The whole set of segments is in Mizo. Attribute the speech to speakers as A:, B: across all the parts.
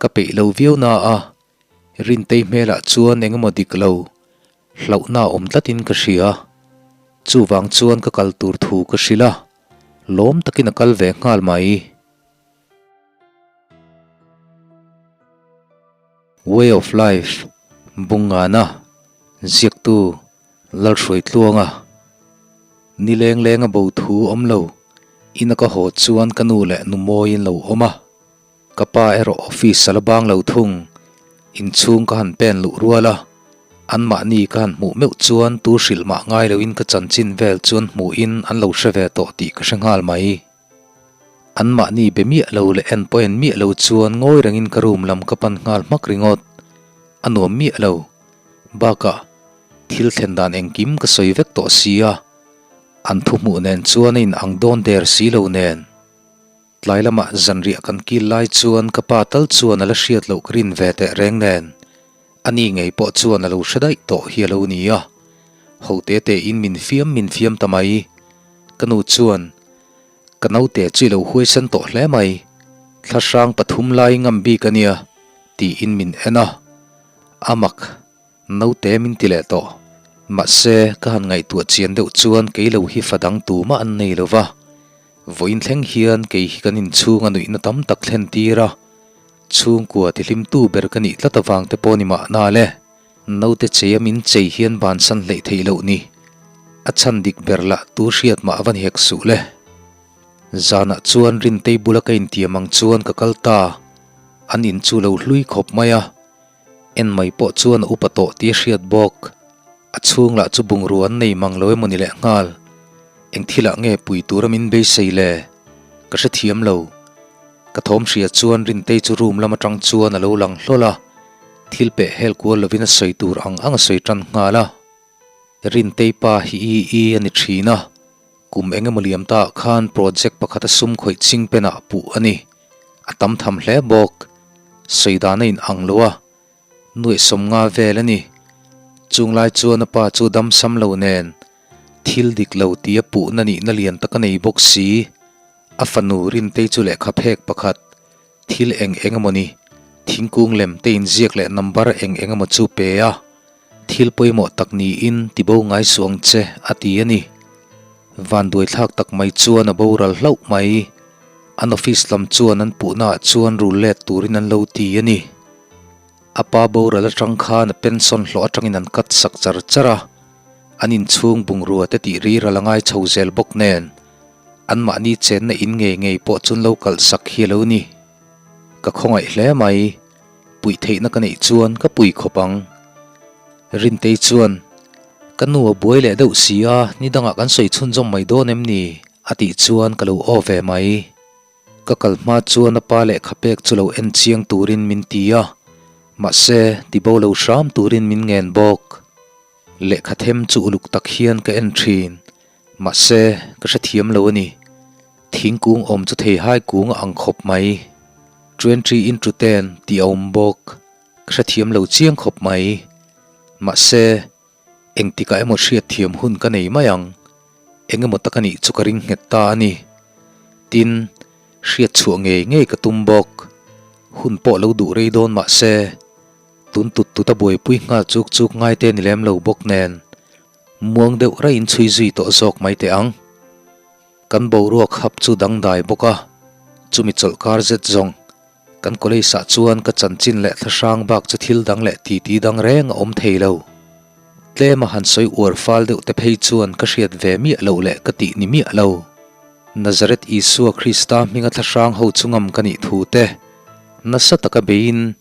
A: Ka peih lo viau na a, Rintei hmelah chuan eng emaw dik lo, hlauhna a awm tlatin ka hria. Chuvang chuan ka kal tur thu ka hrilh a, lawm takin a kal ve nghal mai. Way of Life, Bungngana, Ziaktu, Lalhruaitluanga, Ni leng lenga bo thu awm lo, ina ka haw chuan ka nu leh nu mawiin lo awm a, ka pa erawh office a la bang lo thung, inchhung ka han pen luh rual a, anmahni ka han hmuh meuh chuan tu hrilh mah ngai loin ka chanchin vel chuan hmuhin an lo hre ve tawh tih ka hre nghal mai. Anmahni be miah lo leh en pawh en miah lo chuan ngawi rengin ka room lam ka pan nghal hmak ringawt. A nuam miah lo. Bakah, thil thlen dan engkim ka sawi vek tawh si a, an thu hmuh nen chuan a inang dawn der si lo nen. Tlai lamah zanriah kan kil lai chuan ka pa tal chuan a la hriat loh ka rin ve teh reng nen, ani ngei pawh chuan a lo hre daih tawh hi a lo ni a. Ho te tein min fiam min fiam ta mai. Ka nu chuan, Ka naute chu i lo huaisen tawh hle mai, thlahrang pathum lai ngam bik a nia, tiin min en a. A mak, naute min ti leh tawh. Mahse, ka han ngaihtuah chian deuh chuan kei lo hi fa dang tumah an nei lo va. Vawiin thleng hian kei hi kan inchhung a nuihna tam tak thlen tir a, chhungkua tihlimtu ber ka nih tlat avang te pawh ni mahna le. Naute cheia min chei hian bansan hleih theih loh ni. A chhan dik ber lah tu hriat mah va ni hek suh le. Zanah chuan Rintei bula ka intiam ang chuan ka kal ta. An in chu lo hlui khawp mai a. En mai pawh chuan a upa tawh tih a hriat bawk. A chhung lah chu bungrua an nei mang lo emaw ni leh nghal. Eng thilah nge pui tura min beisei le? Ka hrethiam lo. Ka thawm hria chuan Rintei chu room lam atang chuan a lo lang hlawl a. Thil peh hel kual lovin a sawi tur ang ang a sawi tan nghal a. Rintei pa hi i i a ni thin a, kum eng emaw liam ta ah khan project pakhat a sum khawih ching pen ah puh a ni. A tam tham hle bawk. Sawi dan a in ang lo a, nuaihsawm nga vel a ni. Chung lai chuan a pa chu dam sam lo nen thil dik lo tih a puhna nihna lian tak a nei bawk si. A fanu Rintei chu lehkha phek pakhat Thil eng eng emaw ni, thingkung lem te inziak leh number eng eng emaw chu pe a, thil pawimawh tak niin ti bo ngai suh ang che, a ti a ni. Vanduaithlak tak mai chuan a boral hlauh mai. An office lam chuan an puhnaah chuan rul let turin an lo ti a ni. A pa boral atang khan a pension hlawh atangin an cut sak char char a, an inchhung bungrua te tih rir a la ngai chho zel bawk nen. Anmahni chenna in ngei ngei pawh chun lo kalh sak hi a lo ni. Ka khawngaih hle mai, puih theihna ka neih chuan ka pui khawp ang. Rintei chuan, Ka nu a buai leh deuh si a, ni dangah kan sawi chhunzawm mai dawn em ni? a tih chuan ka lo aw ve mai. Ka kal hma chuan a pa lehkha pek chu lo en chiang turin min ti a, mahse tibo lo hram turin min ngen bawk. Lehkha them chu uluk tak hian ka en thin. Mahse, ka hrethiam lo a ni. Thingkung awm chu theihai kung a ang khawp mai. 20 into 10 tih a awm bawk. Ka hrethiam lo chiang khawp mai. Mahse, engtikah emaw hriatthiam hun ka nei mai ang. Eng emaw tak a nih chu ka ring nghet ta a ni. Tin, hriatchhuah ngei ngei ka tum bawk. Hun pawh lo duh rei dawn mahse, tun tut tut a buaipui nghal chuk chuk ngai te ni lem lo bawk nen. Muang deuh raiin chhui zui tawh zawk mai teh ang. Kan boruak hap chu dangdai bawk a, chumi chawlhkar zet zawng kan college ah chuan ka chanchin leh thlahrang bak chu thil dang leh titi dang reng a awm thei lo. Tlema han sawi uar fal deuh te phei chuan ka hriat ve miah loh leh ka tih ni miah lo. Nazareth Isua Krista hminga thlahrang ho chu ngam ka nih thu te nasa taka beiin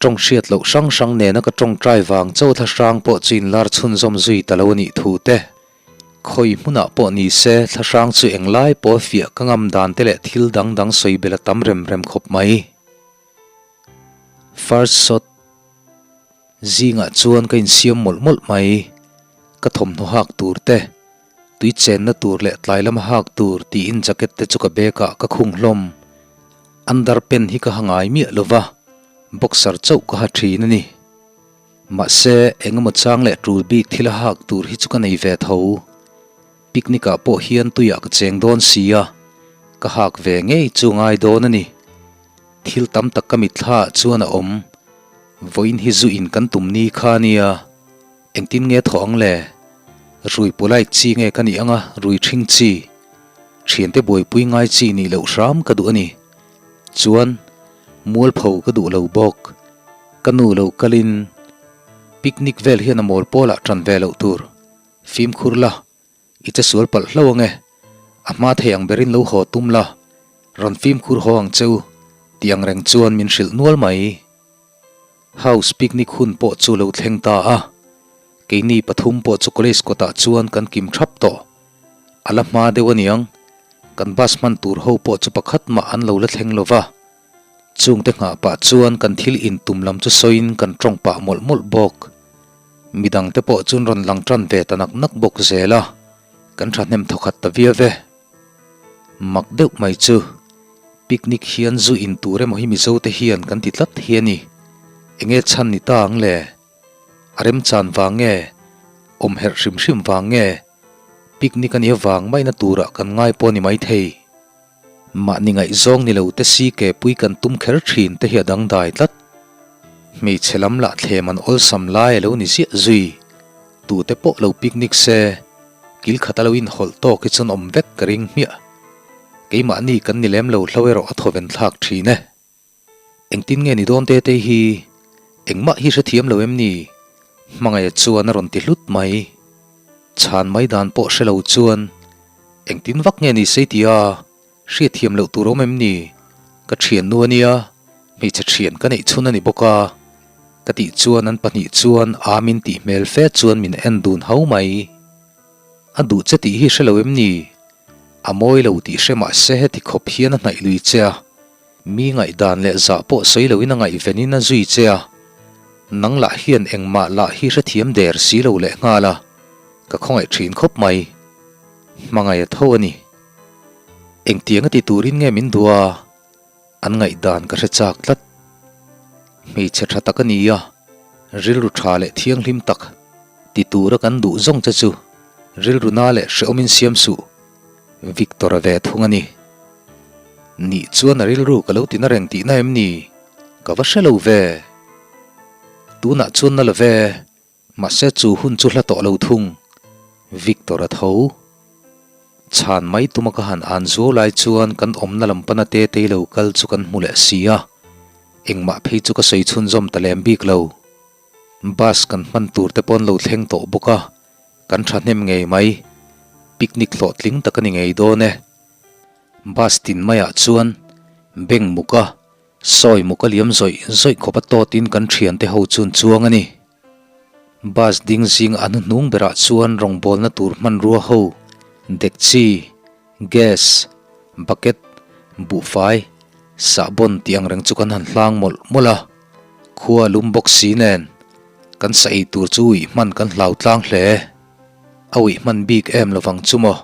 A: Tawng hriat loh hrang hrang nena ka tawngtai vang cho thlahrang pawh chu inlar chhunzawm zui ta lo a nih thu te. Khawi hmunah pawh ni se thlahrang chu englai pawh fiah ka ngam dan te leh thil dang dang sawi bel a tam rem rem khawp mai. First shot Zingah chuan ka insiam mawlh mawlh mai. Ka thawmhnaw hak tur te, tui chenna tur leh tlai lama hak tur tiin jacket te chu ka bag ah ka khung hlawm. Underpant hi ka ha ngai miah lo va, boxer chauh ka ha thin a ni. Mahse, engemaw chang leh tul bik thil a hak tur hi chu ka nei ve tho. Picnic ah pawh hian tuiah ka cheng dawn si a, ka hak ve ngei chu ngai dawn a ni. Thil tam tak ka mitthla ah chuan a awm. Vawiin hi zu in kan tum ni kha a nia. Engtin nge thawh ang le? Rui polite chi nge ka nih anga rui ṭhing chi? Ṭhiante buaipui ngai chi nih loh hram ka duh a ni. Chuan, mualpho ka duh lo bawk. Ka nu lo kalin picnic vel hian a mawl pawlah ṭan ve loh tur. Fimkhur la, i che sual palh hlo ange. A hma thei ang berin lo haw tum la, rawn fimkhur haw ang che u, tih ang reng chuan min hrilh nual mai. House picnic hun pawh chu lo thleng ta a, keini pathum pawh chu college kawtah chuan kan kim thap tawh. A la hma deuh aniang, kan bus hman tur ho pawh chu pakhat mah an lo la thleng lo va. Chungte nghah pah chuan kan thil intum lam chu sawiin kan tawng pah mawlh mawlh bawk. Midangte pawh chuan rawn lang tan ve ta nak nak bawk zel a, kan thahnem thawkhat ta viau e. Mak deuh mai chu, picnic hian zu in tur emaw hi Mizo te hian kan ti tlat hi a ni. Enge chhan ni ta ang le? A remchan vang nge? Awm herh hrim hrim vang nge? Picnic a nih avang maina turah kan ngai pawh a ni maithei. Mahni ngaihzawng ni lo te si ke pui kan tum kher thin te hi a dangdai tlat. Hmeichhe lam lah thlem an awlsam lai a lo ni ziah zui. Tute pawh lo picnic se, kil khat a lo inhawlh tawk hi chuan awm vek ka ring hmiah. Keimahni kan ni lem lo hlo erawh a thawven thlak thin e. Engtin nge ni dawn te te hi? Engmah hi hrethiam lo em ni? Hmangaih chuan a rawn ti hlut mai. Chhan mai dan pawh hre lo chuan engtin vak nge ni sei tia hriatthiam loh tur awm em ni? Ka thiannu a nia, hmeichhe thian ka neih chhun a ni bawk a. Ka tih chuan an pahnih chuan amin tih hmel fe chuan min en dun ho mai. A duh che tih hi hre lo em ni? A mawi lo tih hre mah se heti khawp hian a hnaih lui che a. Mi ngaihdan leh zah pawh sawi loin a ngaihvenin a zui che a, nang lah hian engmah lah hi hrethiam der si lo leh nghal a, ka khawngaih thin khawp mai. Hmangaih a tho a ni. Engtiang a ti turin nge min duh a, an ngaihdan ka hre chak tlat. Hmeichhe tha tak a ni a, rilru tha leh thianghlim tak ti tura kan duh zawng che chu rilru na leh hrehawmin siam suh. Victor a ve thung a ni. Nih chuan a rilru ka lo tina reng tihna em ni? Ka va hre lo ve. Tunah chuan na lo ve, mahse chu hun chu hla tawh lo thung. Victor a tho. Chhan mai tuma ka han an zuau lai chuan kan awmna lam pana Tetei lo kal chu kan hmu leh si a, engmah phei chu ka sawi chhunzawm ta lem bik lo. Bus kan hman tur te pawn lo thleng tawh bawk a, Kan thahnem ngei mai. Picnic hlawhtling tak a ni ngei dawn e. Bus tin maiah chuan beng muka sawi muka liam zawih zawih khawp a tawtin kan thiante ho chuan chuang a ni. Bus ding zing a hnuhnung berah chuan rawngbawlna tur hmanrua ho, dekchi, gas, bucket, buhfai, sahbawn tih ang reng chu kan han hlang mawlh mawlh a. Khua a lum bawk si nen kan sa ei tur chu uih hman kan hlau tlang hle. A uih hman bik em lovang chu maw?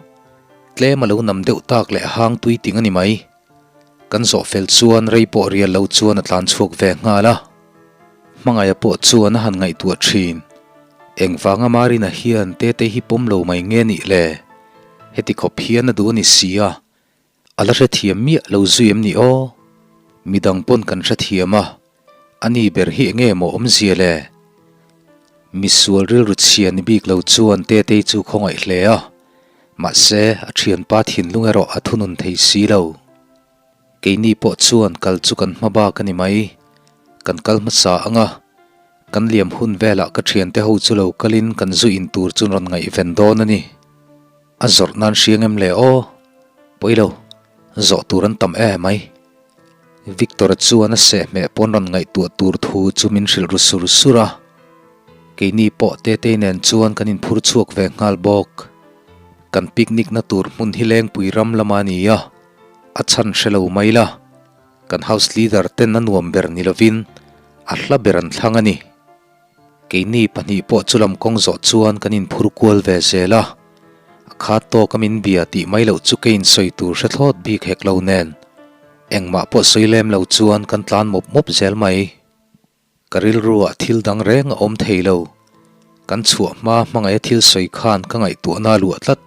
A: Tlem a lo nam deuh tak leh hang tui ting a ni mai. Kan zawh fel chuan rei pawh rial lo chuan a tlan chhuak ve nghal a. Hmangaih pawh chuan a han ngaihtuah thin. Engvanga Marina hian Tetei hi pawm lo mai nge nih le? Heti khawp hian a duh a ni si a. A la hrethiam miah lo zui em ni aw? Midang pawn kan hrethiam a, a ni ber hi enge maw awmzia le? Misual rilru chhia ni bik lo chuan Tetei chu khawngaih hle a, mahse a thianpa thinlung erawh a thunun thei si lo. Keini pawh chuan kal chu kan hma bak a ni mai, kan kal hmasa ang a, kan liam hun velah ka thiante ho chu lo kalin kan zu in tur chu rawn ngaihven dawn a ni. A zawrh nan hriang em le aw? Pawi lo, zawh tur an tam e mai. Victor-a chuan a sehhmeh pawn rawn ngaihtuah tur thu chu min hrilh ru sur sur a. Keini pawh Tetei nen chuan kan inphur chhuak ve nghal bawk. Kan picnic na tur hmun hi Lengpui ram lama a ni a, a chhan hre lo mai la. Kan house leader ten a nuam ber ni lovin a hla ber an thlang a ni. Keini pahnih pawh chu lam kawng zawh chuan kan inphur kual ve zel a, a khat tawk a min bia tih mai loh chu kei insawi tur hre thlawt bik hek lo nen engmah pawh sawi lem lo chuan kan tlan mawp mawp zel mai. Ka rilruah thil dang reng a awm thei lo. Kan chhuah hma hmangaih a thil sawi khan ka ngaihtuahna a luah tlat.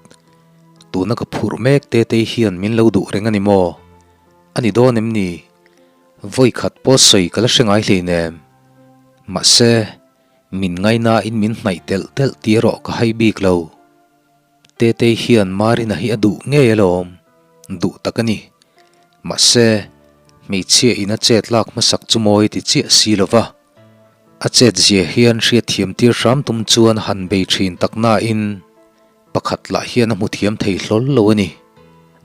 A: Tuna ka phurh mek Tetei hian min lo duh reng a ni maw? A ni dawn em ni? Vawi khat pawh sawi ka la hre ngai hleinem. Mahse, min ngainain min hnaih telh telh tih erawh ka hai bik lo. Tetei hian Marina hi a duh ngei alawm, duh tak a ni. Mahse, hmeichhia in a chet lak hmasak chu mawi ti chiah si lo va. A chet zia hian hriatthiam tir hram tum chuan han bei thin tak nain pakhat lah hian a hmu thiam thei hlawl lo a ni.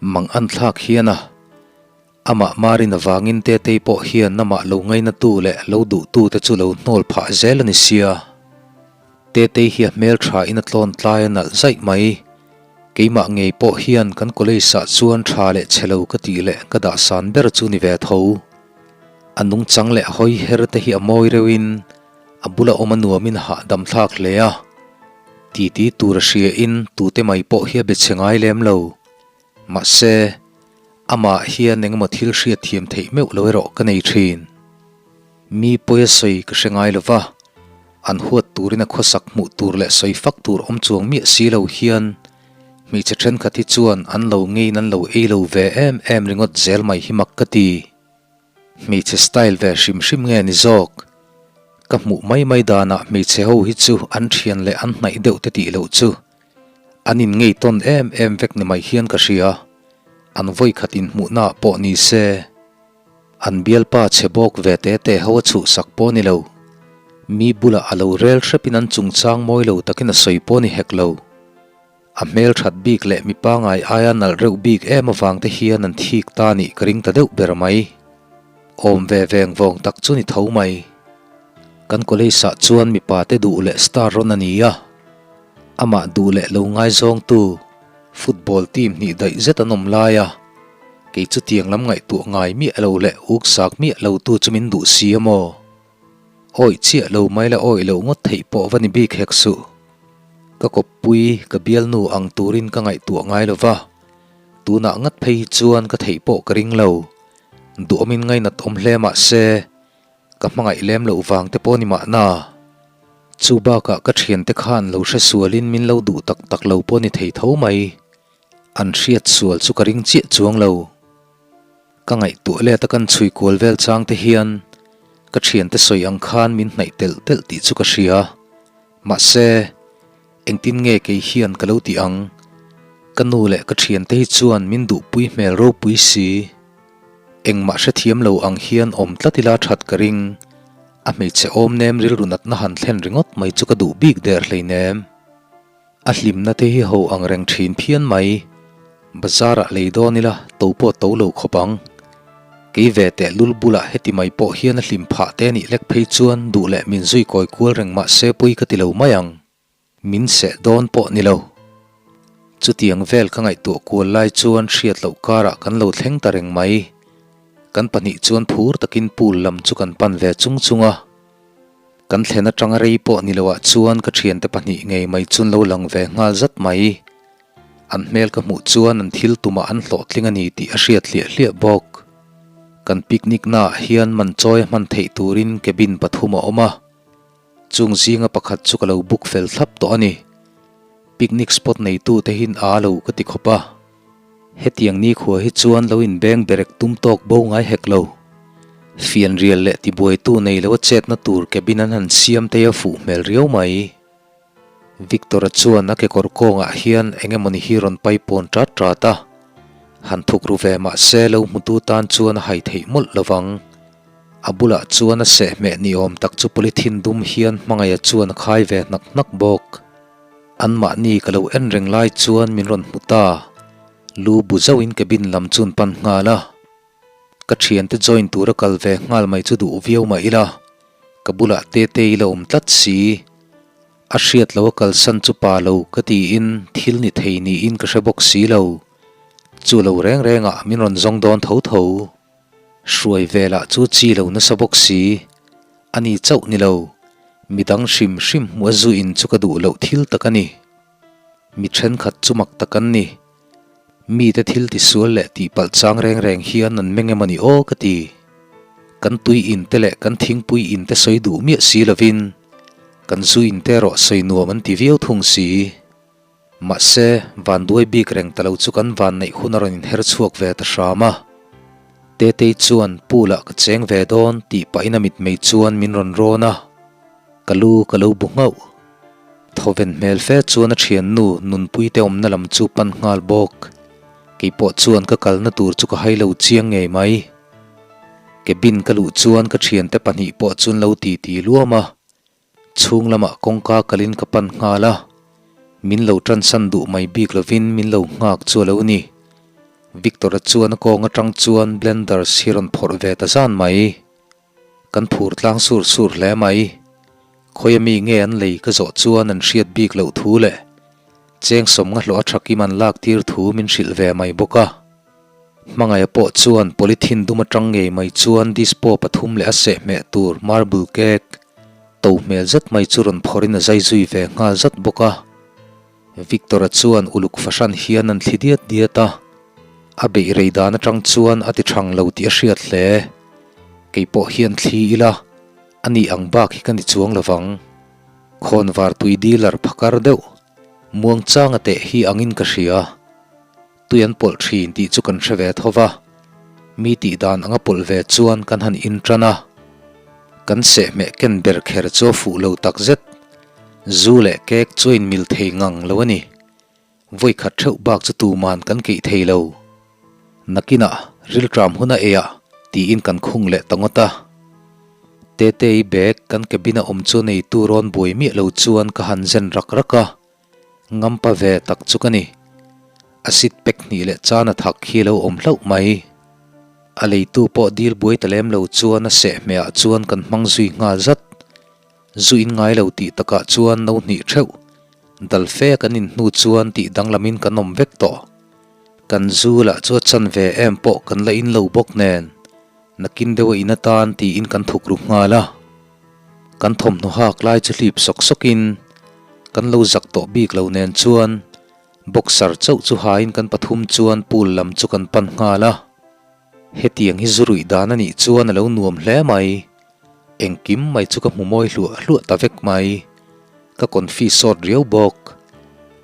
A: Mang an thlak hian a Amah Marin avangin Tetei pawh hian amah lo ngainatu leh lo duhtu te chu lo hnawl phah zel a ni sia. Tetei hi a hmel tha in a tlawn tlai a nalh zaih mai. Keimah ngei pawh hian kan college ah chuan tha leh chhe lo ka tih leh ka dah san ber chu ni ve tho. A nungchang leh a hawi her te hi a mawi reuh in a bula awm a nuam in a hahdam thlak hle a. Titi tur a hria in tute mai pawh hi a be chhe ngai lem lo. Mahse, amah hian engemaw thil hriat thiam theih meuh lo erawh ka nei thin. Mi pawi a sawi ka hre ngai lo va, an huat turin a khawsak hmuh tur leh sawi fak tur awm chuang miah si lo hian hmeichhe thenkhat hi chuan an lo ngeiin an lo ei lo ve em em ringawt zel mai hi mak ka ti. Hmeichhe style ve hrim hrim nge ni zawk? Ka hmuh mai mai danah hmeichhe ho hi chu an thian leh an hnaih deuh te tih loh chu An in ngei tawn em em vek ni mai hian ka hria. An vawi khat in hmuhna ah pawh ni se. An bialpa chhe bawk ve te te ho a chhuhsak pawh ni lo. Mi bulah a lo rel hrep in an chungchang mawi lo takin a sawi pawh ni hek lo. A hmel that bik leh mi pangai aia nalh reuh bik em avang te hian an thik ta nih ka ring ta deuh ber mai. Awm ve veng vawng tak chu ni tho mai. Kan college ah chuan mipa te duh leh star rawn a ni a. Amah duh leh lo ngaizawngtu football team hnih daih zet an awm lai a, kei chu tiang lam ngaihtuah ngai miah lo leh uk sak miah lo tu chu min duh si a maw? Awih chiah lo mai la awih loh ngawt theih pawh va ni bik hek suh. Ka kawppui, ka bialnu ang turin ka ngaihtuah ngai lo va, tunah ngat phei hi chuan ka theih pawh ka ring lo. Duhawmin ngainat awm hle mah se, Ka hmangaih lem loh vang te pawh ni mahna. Chu bakah ka thiante khan lo hre sualin min lo duh tak tak lo pawh ni thei tho mai. An hriat sual chu ka ring chiah chuang lo. Ka ngaihtuah let a kan chhui kual vel chang te hian ka thiante sawi ang khan min hnaih telh telh tih chu ka hria. Mahse, engtin nge kei hian ka lo tih ang? Ka nu leh ka thiante hi chuan min duhpui hmel ropui si. Engmah hrethiam lo ang hian awm tlat ila that ka ring. A hmeichhe awm nem rilru natna han thlen ringawt mai chu ka duh bik der hleinem. A hlimna te hi ho ang reng thin phian mai. Bazar ah lei dawn ila to pawh to lo khawp ang. Kei ve teh lul bulah heti mai pawh hian a hlim phah te nih lek phei chuan duh leh min zui kawi kual reng mahse pui ka ti lo mai ang. Min seh dawn pawh ni lo. Chutiang vel ka ngaihtuah kual lai chuan hriat loh karah kan lo thleng ta reng mai. Kan pahnih chuan phur takin pool lam chu kan pan ve chung chung a. Kan thlen atanga rei pawh ni loah chuan ka thiante pahnih ngei mai chun lo lang ve nghal zat mai. An hmel ka hmuh chuan an thil tumah an hlawhtling a ni tih a hriat hliah hliah bawk. Kan picnic naah hian man chawi a hman theih turin cabin pathum a awm a. Chung zinga pakhat chu ka lo book fel thlap tawh a ni. Picnic spot neitu te hin aa lo ka ti khawp a. Hetiang nikhua hi chuan lo inbeng berek tum tawk bo ngai hek lo. Fianrial leh tibuaitu nei lo a chetna tur cabin an han siam te a fuh hmel riau mai. Victor-a chuan a kekawr kawngah hian eng emawni hi rawn pai pawn ṭat ṭat a, han thuk ru ve mah se lo hmutu tan chuan a hai theih mawlh lo vang. A bulah chuan a sehhmeh ni awm tak chu polythene dum hian hmangaih-a chuan a khai ve hnak hnak bawk. Anmahni ka lo en reng lai chuan min rawn hmu ta, lu bu zauhin cabin lam chu an pan nghal a. Ka thiante join tura kal ve nghal mai chu duh viau mah ila, ka bulah Tete i la awm tlat si. A hriat lo a kalsan chu pa lo ka tiin thil ni thei niin ka hre bawk si lo. Chu lo reng rengah min rawn zawng dawn tho tho. Hruai velah chu chi lo nasa bawk si. A ni chauh ni lo, midang hrim hrim hmuh a zu in chu ka duh loh thil tak a ni. Mi thenkhat chu mak tak an ni. Mite thil tisual leh tihpalh chang reng reng hian an meng emaw ni aw ka ti. Kan tui in te leh kan thingpui in te sawi duh miah si lovin kan zu in te erawh sawi nuam an ti viau thung si. Mahse, vanduai bik reng ta lo chu kan van neih hun a rawn inher chhuak ve ta hram a. Tetei chuan pool ah ka cheng ve dawn tih pahin a mitmei chuan min rawn rawn a, ka lu ka lo bu nghauh. Thawven hmel fe chuan a thiannu Nunpuite awmna lam chu pan nghal bawk. Keipawh chuan ka kalna tur chu ka hai lo chiang ngei mai. Cabin ka luh chuan ka thiante pahnih pawh chuan lo titi luam a, chhung lamah kawngka kalin ka pan nghal a, min lo tansan duh mai bik lovin min lo nghak chu a lo ni. Victor-a chuan a kawng atang chuan blenders hi rawn phawrh ve ta zan mai. Kan phur tlang sur sur hle mai. Khawi ami nge an lei ka zawh chuan an hriat bik loh thu leh cheng sawmnga hlawh a thakim an lak tir thu min hrilh ve mai bawk a. Hmangaia pawh chuan polythene dum atang ngei mai chuan dispo pathum leh a sehhmeh tur marble cake to hmel zet mai chu rawn phawrhin a zai zui ve nghal zat bawk a. Victor-a chuan uluk fahran hian an thli diat diat a, a beih rei dan atang chuan a ti thang lo tih a hriat hle. Kei pawh hian thli ila, a nih ang bak hi ka ni chuang lo vang. Khawnvar tui dealer phakar deuh, muangchanga teh hi angin ka hria. Tui an pawlh thin tih chu kan hre ve tho va, mi tih dan anga pawlh ve chuan kan han in tan a, kan sehhmeh ken ber kher chu a fuh lo tak zet. Zu leh cake chu a inmil thei ngang lo a ni. Vawi khat theuh bak chu tuman kan keih thei lo. Nakinah rilṭam hun a ei ah tiin kan khung leh ta ngawt a. Tetei bag kan cabin a awm chu neitu rawn buai miah lo chuan ka han zen rak rak a. Ngampa ve tak chu ka ni. Acid pack hnih leh chan a thak khi lo awm hlauh mai. A leitu pawh dil buai ta lem lo chuan a sehhmeh ah chuan kan hmang zui nghal zat. Zu in ngai lo tih takah chuan no hnih theuh. Dal fe kan in hnu chuan tih danglamin kan awm vek tawh. Kan zu lah chu a chan ve em pawh kan la in lo bawk nen. Nakin deuh a in atan tiin kan thuk ru nghal a. Kan thawmhnaw hak lai chu hlip sawk sawkin kan lo zak tawh bik lo nen chuan boxer chauh chu hain kan pathum chuan pool lam chu kan pan nghal a. Hetiang hi zu ruih dan a nih chuan a lo nuam hle mai. Engkim mai chu ka hmu mawi hluah hluah ta vek mai. Ka confi sawt riau bawk.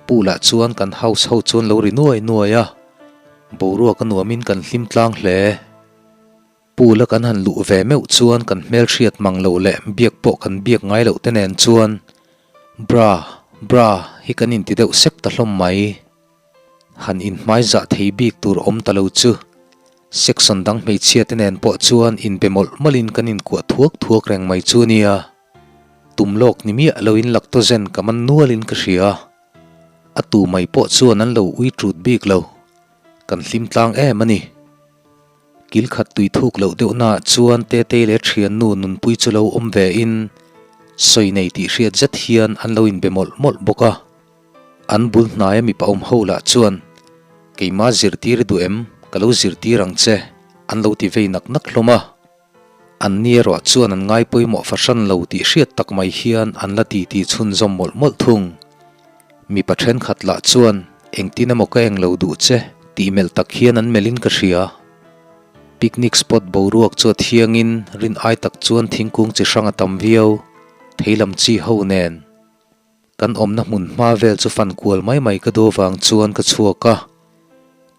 A: Pool ah chuan kan house ho chuan lo ri nuai nuai a. Boruak a nuamin kan hlim tlang hle. Pool a kan han luh ve meuh chuan kan hmelhriat mang loh leh biak pawh kan biak ngai loh te nen chuan Bra, bra hi kan inti deuh sek ta hlawm mai. Han inhmai zah thei bik tur awm ta lo chu section dang hmeichhia te nen pawh chuan inbe mawlh mawlhin kan inkuah thuak thuak reng mai chu nia. Tum lawk ni miah loin lactogen ka man nualin ka hria. A tu mai pawh chuan an lo ui ṭut bik lo. Kan hlim tlang em a ni. Kil khat tui thuk loh deuh naah chuan Tetei leh thiannu nunpui chu lo awm ve in sawi nei tih hriat zet hian an lo inbe mawlh mawlh bawk a. An bul hnaia mipa awm ho lah chuan, Keimah zirtir i duh em? Ka lo zirtir ang che, an lo ti vei nak nak hlawm a. An ni erawh chuan an ngai pawimawh fahran lo tih hriat tak mai hian an la titi chhunzawm mawlh mawlh thung. Mipa thenkhat lah chuan engtin emaw ka eng lo duh che tih melh tak hian an melhin ka hria. Picnic spot boruak chu a thiangin rin ai tak chuan thingkung chi hrang a tam viau, thei lam chi ho nen. Kan awmna hmun hma vel chu fan kual mai mai ka duh avang chuan ka chhuak a,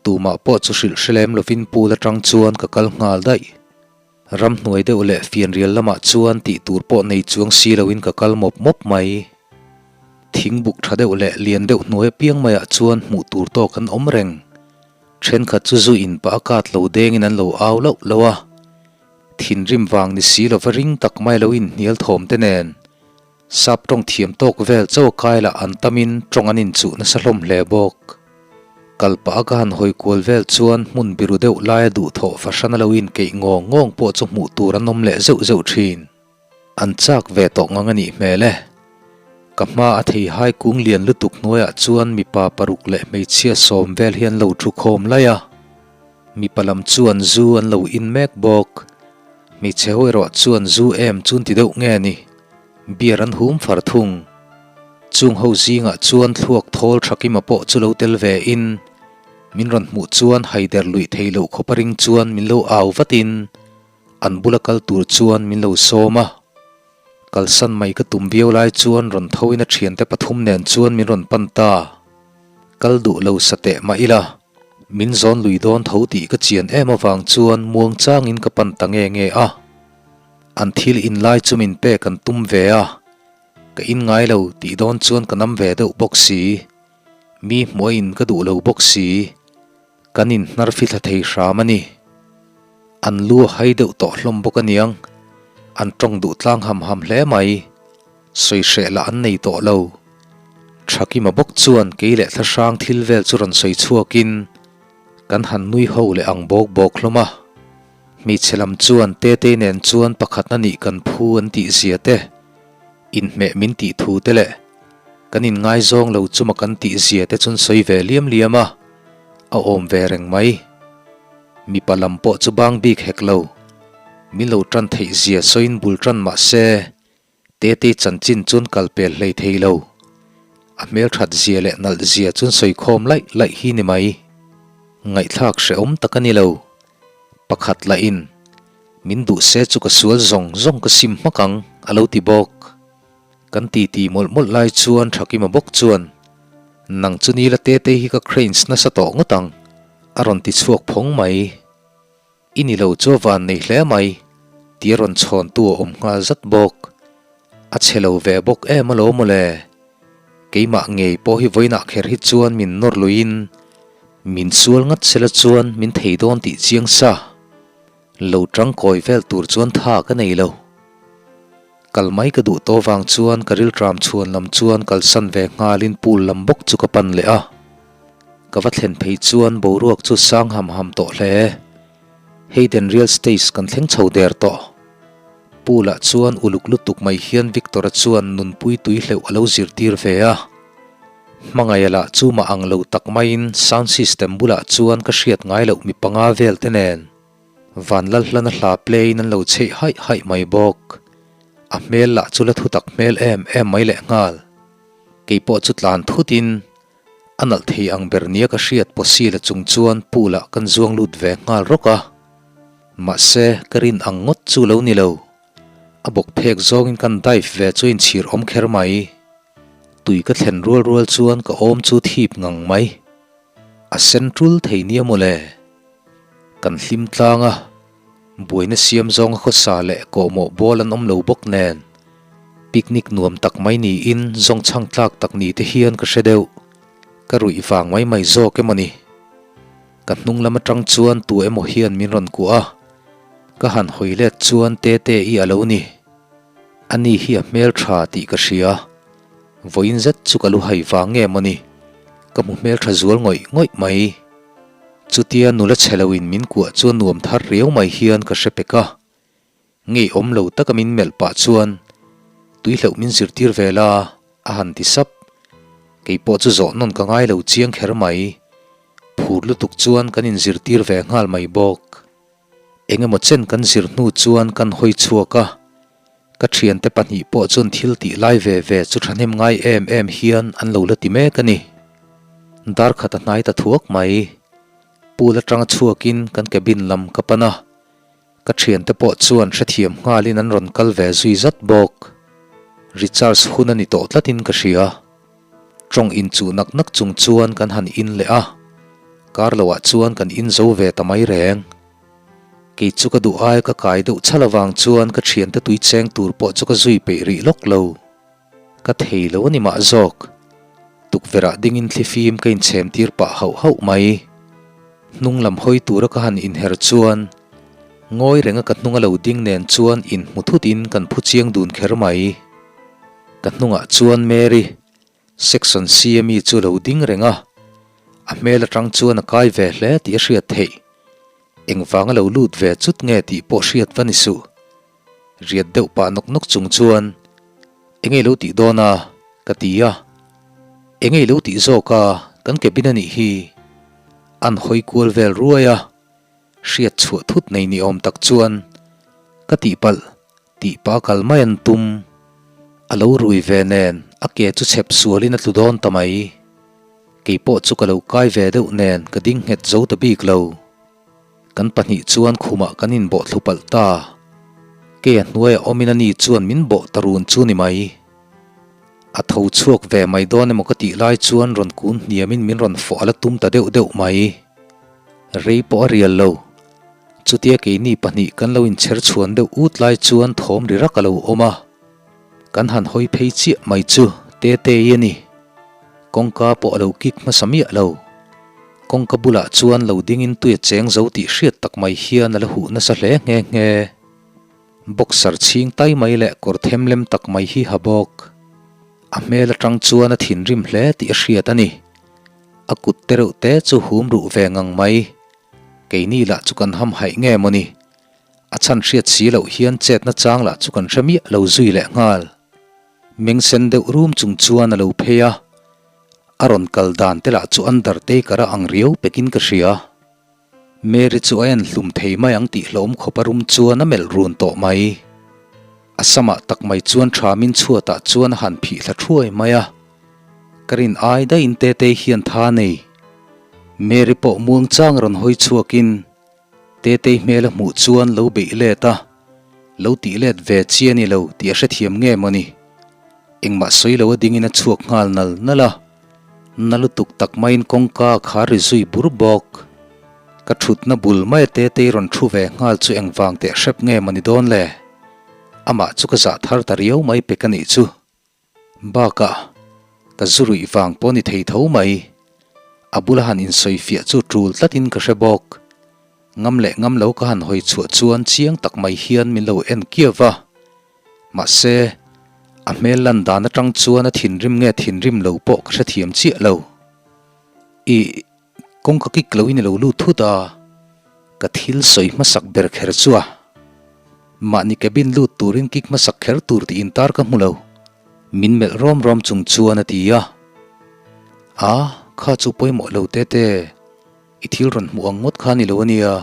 A: tumah pawh chu hrilh hre lem lovin pool atang chuan ka kal nghal daih. Ramhnuai deuh leh fianrial lamah chuan tih tur pawh nei chuang si loin ka kal mawp mawp mai. Thingbuk tha deuh leh lian deuh hnuai apiang maiah chuan hmuh tur tawk an awm reng. Thenkhat chu zu in pah a kat lo dengin an lo au loh loh a. Thinrim vang ni si lova ring tak mai lo inhnial thawm te nen. Sap tawng thiam tawk vel chaw kai lah an tamin tawng an inchuh nasa hlawm hle bawk. Kal pah a ka han hawi kual vel chuan hmun biru deuh laia duhthawh fahran a lo inkeih ngawng ngawng pawh chu hmuh tur an awm leh zeuh zeuh thin. An chak ve tawh ngang a nih hmel e. Ka hma a thei hai kung lian lutuk hnuaiah chuan mipa paruk leh hmeichhia sawm vel hi an lo thu khawm laih a. Mipa lam chuan zu an lo in mek bawk. Hmeichhe ho erawh chuan zu em chu an ti deuh nge ni? Beer an hum far thung. Chung ho zingah chuan thluak thawl Thakima pawh chu lo tel ve in, min rawn hmuh chuan haider luih thei loh khawp a ring chuan min lo au vat in, an bula kal tur chuan min lo sawm a. Kalsan mai ka tum viau lai chuan rawn tho in a thiante pathum nen chuan min rawn pan ta. Kal duh lo sa teh mah ila. Min zawn lui dawn tho tih ka chian em avang chuan muang changin ka pan ta nge nge a. An thil in lai chu min pek an tum ve a, ka in ngai lo tih dawn chuan ka nam ve deuh bawk si. Mi hmuh a in ka duh lo bawk si. Kan in hnar fithla thei hram a ni. An lu a hai deuh tawh hlawm bawk aniang. An tawng duh tlang ham ham hle mai. Sawi hreh lah an nei tawh lo. Thakima bawk chuan kei leh thlahrang thil vel chu rawn sawi chhuakin kan han nui ho leh ang bawk bawk hlawm a. Hmeichhe lam chuan Tetei nen chuan pakhatna nih kan phu an tih zia te, inhmeh min tih thu te leh kan inngaizawng lo chuma kan tih zia te chuan sawi ve liam liam a, a awm ve reng mai. Mipa lam pawh chu bang bik hek lo. Min lo tan theih zia sawiin bul tan mah se, Tetei chanchin chuan kal pel hlei thei lo. A hmelthat zia leh nalh zia chuan sawi khawm laih laih hi ni mai. Ngaihthlak hrehawm tak a ni lo. Pakhat lahin, Min duh se chu ka sual zawng zawng ka sim hmak ang, a lo ti bawk. Kan titi mawlh mawlh lai chuan Thakima bawk chuan, Nang chu nila Tetei hi ka cranes nasa tawh ngawt ang, a rawn ti chhuak phawng mai. I ni lo chu a van nei hle mai, tia rawn chhawntu a awm nghal zat bawk. A chhe lo ve bawk em alawm mawle. Keimah ngei pawh hi vawiinah kher hi chuan min nawr luiin min sual ngat sela chuan min thei dawn tih chiang sa. Lo tangkawi vel tur chuan tha ka nei lo. Kal mai ka duh tawh vang chuan ka rilṭam chhuan lam chuan kalsan ve nghalin pool lam bawk chu ka pan leh a. Ka va thlen phei chuan boruak chu sang ham ham tawh hle. Hayden Real Stage kan thleng chho der tawh. Pool ah chuan uluk lutuk mai hian Victor-a chuan nunpui tui hleuh a lo zirtir ve a. Hmangaih lah chu mah ang lo tak maiin sound system bulah chuan ka hriat ngai loh mi panga vel te nen. Vanlalhlana hla play in an lo chheih haih haih mai bawk. A hmel lah chu la thu tak hmel em em mai leh nghal. Kei pawh chu tlan thut in a nalh thei ang ber nia ka hriat pawsila chung chuan pool ah kan zuang lut ve nghal rawk a. Mahse ka rin ang ngawt chu lo ni lo. A bawk phek zawng in kan dive ve chu inchhir awm kher mai. Tui ka thlen rual rual chuan ka awm chu thip ngang mai. A sen tul thei nia mawle. Kan hlim tlang a, buaina siam zawnga khawsa leh kawhmawh bawl an awm lo bawk nen, picnic nuam tak mai niin zawng chhang tlak tak ni te hian ka hre deuh. Ka ruih vang mai mai zawk emaw ni? Ka hnung lam atang chuan tu emaw hian min rawn kuah a, ka han hawi let chuan Tete-i a lo ni. Ani hi a hmel tha tih ka hria. Vawiin zet chu ka lu hai vang nge maw ni? Ka hmu hmel tha zual ngawih ngawih mai. Chutia nula chhe loin min kuah chuan nuam thar riau mai hian ka hre pek a. Ngeiawm lo taka min melh pah chuan tui hleuh min zirtir ve la a han ti sap. Kei pawh chu zawh nawn ka ngai lo chiang kher mai. Phur lutuk chuan kan inzirtir ve nghal mai bawk. Eng emaw chen kan zir hnu chuan kan hawi chhuak a, ka thiante pahnih pawh chuan thil tih lai ve ve chu thahnem ngai em em hian an lo la ti mek a ni. Dar khat a hnai ta thuak mai. Pool atanga chhuakin kan cabin lam ka pan a, ka thiante pawh chuan hrethiam nghalin an rawn kal ve zui zat bawk. Recharge hun a ni tawh tlatin ka hria. Tawng inchuh nak nak chung chuan kan han in leh a, kar loah chuan kan in zo ve ta mai reng. Kei chu ka duh ai ka kai deuh chhal avang chuan ka thiante tui cheng tur pawh chu ka zui peih rih lawk lo. Ka thei lo a ni mah zawk. Tukverh ah dingin thlifim ka inchhem tir pah hauh hauh mai. Hnung lam hawi tura ka han inher chuan ngawi renga ka hnung a lo ding nen chuan inhmu thut in kan phu chiang dun kher mai. Ka hnungah chuan Mary, Section C a mi chu lo ding reng a, a hmel atang chuan a kai ve hle tih a hriat theih. Engvanga lo lut ve chut nge tih pawh hriat va ni suh. Riat deuh pah nawk nawk chung chuan, Enge lo tih dawn a? ka ti a. Enge lo tih zawk a, kan cabin a nih hi. An hawi kual vel ruai a, hriat chhuah thut nei ni awm tak chuan, Ka tihpalh, Tih pa kal mai an tum. A lo rui ve nen a ke chu chhep sualin a tlu dawn ta mai. Kei pawh chu ka lo kai ve deuh nen ka ding nghet zo ta bik lo. Kan pahnih chuan khumah kan inbawh thlu palh ta. Kei a hnuaiah awmin ani chuan min bawh ta run chu ni mai. A tho chhuak ve mai dawn emaw ka tih lai chuan rawn kun hniamin min rawn fawh a la tum ta deuh deuh mai. Rei pawh a rial lo. Chutia keini pahnih kan lo inchher chhuan deuh ut lai chuan thawm ri rak a lo awm a. Kan han hawi phei chiah mai chu Tetei a ni. Kawngka pawh a lo kik hmasa miah lo. Kawngka bulah chuan lo dingin tui a cheng zo tih hriat tak mai hian a la huh nasa hle nghe nghe. Boxer chhing tai mai leh kawr them lem tak mai hi ha bawk. A hmel atang chuan a thinrim hle tih a hriat a ni. A kut te reuh te chu hum ruh ve ngang mai. Keini lah chu kan ham haih nge maw ni? A chhan hriat si loh hian chetna chang lah chu kan hre miah lo zui leh nghal. Meng sen deuh rum chung chuan a lo phei a. A rawn kal dan te lah chu Undertaker a ang riau pekin ka hria. Mary chu a en hlum thei mai ang tih hlawm khawp a rum chuan a melh run tawh mai. A samah tak mai chuan thamin chhuatah chuan a han phih thla thuai mai a. Ka rin ai daihin Tetei hian tha nei. Mary pawh muangchang rawn hawi chhuakin Tetei hmel a hmuh chuan lo beih let a, lo tih let ve chi a ni lo tih a hrethiam nge maw ni. Engmah sawi lo a dingin a chhuak nghal nal nal a. Na lutuk tak maiin kawngka a khar ri zui bur bawk. Ka thutna bul mai a Tetei rawn thu ve nghal chu engvang teh hrep nge maw ni dawn le? Amah chu ka zah thar ta riau mai pek a nih chu. Bakah, ka zu ruih vang pawh ni thei tho mai. A bula han insawifiah chu tul tlatin ka hre bawk. Ngam leh ngam lo ka han hawi chhuah chuan chiang tak mai hian min lo en kiau va. Mahse, a hmel lan dan atang chuan a thinrim nge thinrim lo pawh ka hrethiam chiah lo. Ih, kawngka kik lo in i lo lut thut a, ka thil sawi hmasak ber kher chu a. Mahni cabin lut turin kik hmasak kher tur tih intar ka hmu lo. Min melh rawm rawm chung chuan a ti a. A, kha chu pawimawh lo te te, i thil rawn hmuh ang ngawt kha ni lo a nia,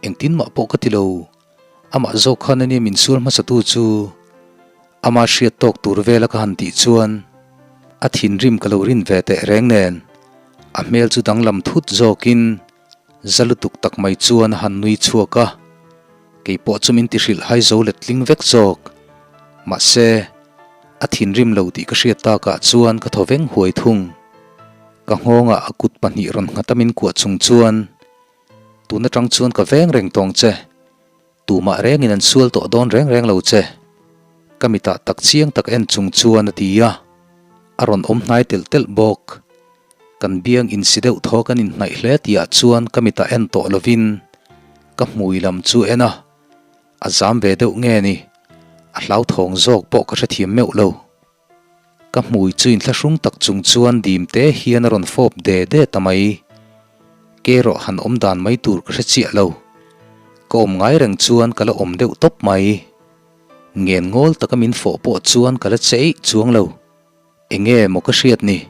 A: engtin mah pawh ka ti lo. Amah zawk khan ania min sual hmasatu chu ama hriat tawk tur vela ka han tih chuan a thinrim ka lo rin ve teh reng nen a hmel chu danglam thut zawkin za lutuk tak mai chuan a han nui chhuak a, keipawh chu min ti hrilh hai zo let tling vek zawk. Mahse, a thinrim lo tih ka hriat takah chuan ka thaw veng huai thung. Ka nghawngah a kut pahnih rawn nghat a min kuah chung chuan Tun atang chuan ka veng reng tawng che. Tumah rengin an sual tawh dawn reng reng lo che. Ka mitah tak chiang tak en chung chuan a ti a. A rawn awm hnai telh telh bawk. Kan biang insi deuh thaw kan inhnaih hle tihah chuan ka mitah en tawh lovin ka hmui lam chu en a. A zam ve deuh nge ni? A hlauthawng zawk pawh ka hrethiam meuh lo. Ka hmui chu inthlahrung tak chung chuan dim te hian a rawn fawp de de ta mai. Ke erawh han awm dan mai tur ka hre chiah lo. Ka awm ngai reng chuan ka la awm deuh tawp mai. Ngen ngawl taka min fawh pawh chuan ka la che eih chuang lo. Enge maw ka hriat ni?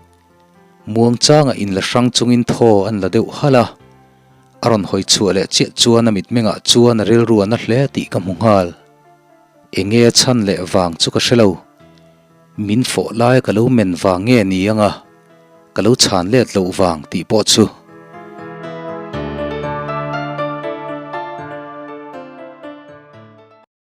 A: Muangchanga inla hrang chungin thaw an la deuh halh a. A rawn hawi chhuah leh chiah chuan a mitmengah chuan a rilru a na hle tih ka hmu nghal. Enge a chhan leh vang chu ka hre lo. Min fawh laia ka lo men vang nge ni anga ka lo chhan let loh vang tih pawh chu.